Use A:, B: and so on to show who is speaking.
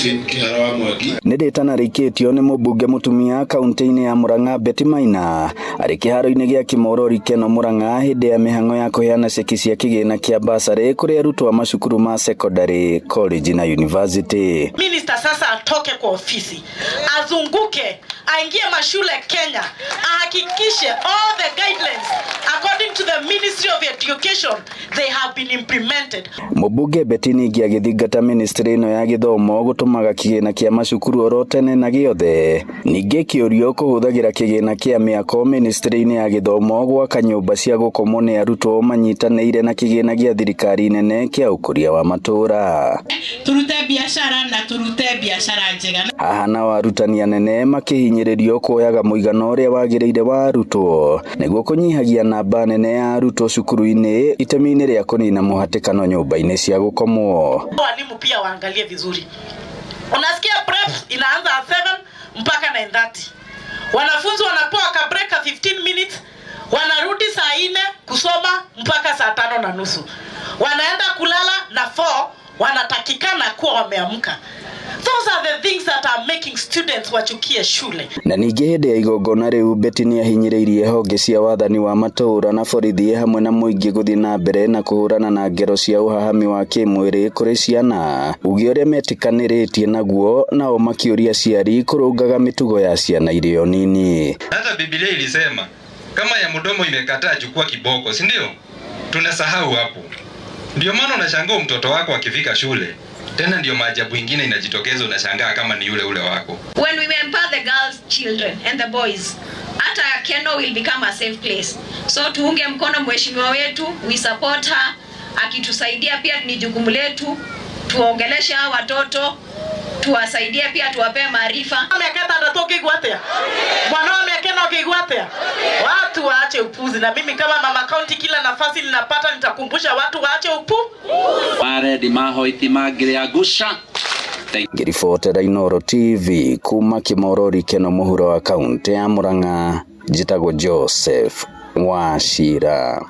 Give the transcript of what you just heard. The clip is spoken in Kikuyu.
A: Kĩhara wa Mwangi.
B: Nĩ rĩtana rĩikĩtio nĩ mũmbunge mũtumia kaunti-inĩ ya Murang'a Betty Maina arĩ kĩharo-inĩ gĩa Kimorori Keno Murang'a hĩndĩ ya mĩhang'o ya kũheana ceki cia kĩgĩna kĩa basarĩ kũrĩ arutwo a macukuru ma secondary, college na university.
C: Minister sasa atoke kwa ofisi, azunguke, aingie mashule Kenya, ahakikishe all the guidelines according to the Ministry of Education they have been implemented.
B: Mũmbunge Betty ningĩ agĩthingata ministry ĩno ya gĩthomo gũtũmaga kĩgĩna kĩa macukuru oro tene na gĩothe. Ningĩ kĩũrio kũhũthagĩra kĩgĩna kĩa mĩako ministry-inĩ ya gĩthomo gwaka nyũmba cia gũkomwo nĩ arutwo manyitanĩire na kĩgĩna gĩa thirikari nene kĩa ũkũria wa matũũra.
D: Turute biashara na turute biashara njega.
B: Haha nao arutani anene makĩhinyĩrĩrio kuoyaga mũigana ũrĩa wagĩrĩire wa arutwo nĩguo kũnyihagia namba nene ya arutwo cukuru-inĩ itemi-inĩ rĩa kũnina mũhatĩkano nyũmba-inĩ cia gũkomwo.
C: Walimu pia waangalie vizuri. Unasikia prep inaanza 7 mpaka 9:30. Wanafunzi wanapewa ka break ka 15 minutes, wanarudi saa 4 kusoma mpaka saa 5:30. Wanaenda kulala na 4 wanatakikana kuwa wameamka. Those are the things that are making students wachukie shule.
B: Na ningĩ hĩndĩ ya igongona rĩu Betty nĩahinyĩrĩirie honge cia wathani wa matũũra na borithi hamwe na mũingĩ gũthiĩ na mbere na kũhũrana na ngero cia ũhahami wa kĩmwĩrĩ kũrĩ ciana, uge ũrĩa metĩkanĩrĩtie naguo, nao makĩũria aciari kũrũngaga mĩtugo ya ciana irĩ o nini.
E: Hata Biblia ilisema kama ya mdomo imekataa, chukua kiboko, si ndio? Tunasahau hapo. Ndio maana unashangaa mtoto wako akifika shule tena, ndio maajabu ingine inajitokeza, unashangaa kama ni yule ule wako.
F: When we empower the girls children and the boys, hata Keno will become a safe place. So tuunge mkono mheshimiwa wetu, we support her. Akitusaidia pia ni jukumu letu tuongeleshe hawa watoto, tuwasaidie pia, tuwapee maarifa.
C: Miaka 6 ũngĩigua atĩa? Mwana wa miaka 4 ũngĩigua atĩa? Watu waache upuzi, na mimi kama mama county, kila nafasi ninapata nitakumbusha watu waache upu
G: Marendi mahoiti mangĩrĩangusha.
B: Ngĩribotera Inooro TV kuma Kimorori Keno mũhuro wa kaunti ya Murang'a, njĩtagwo Joseph Wachira.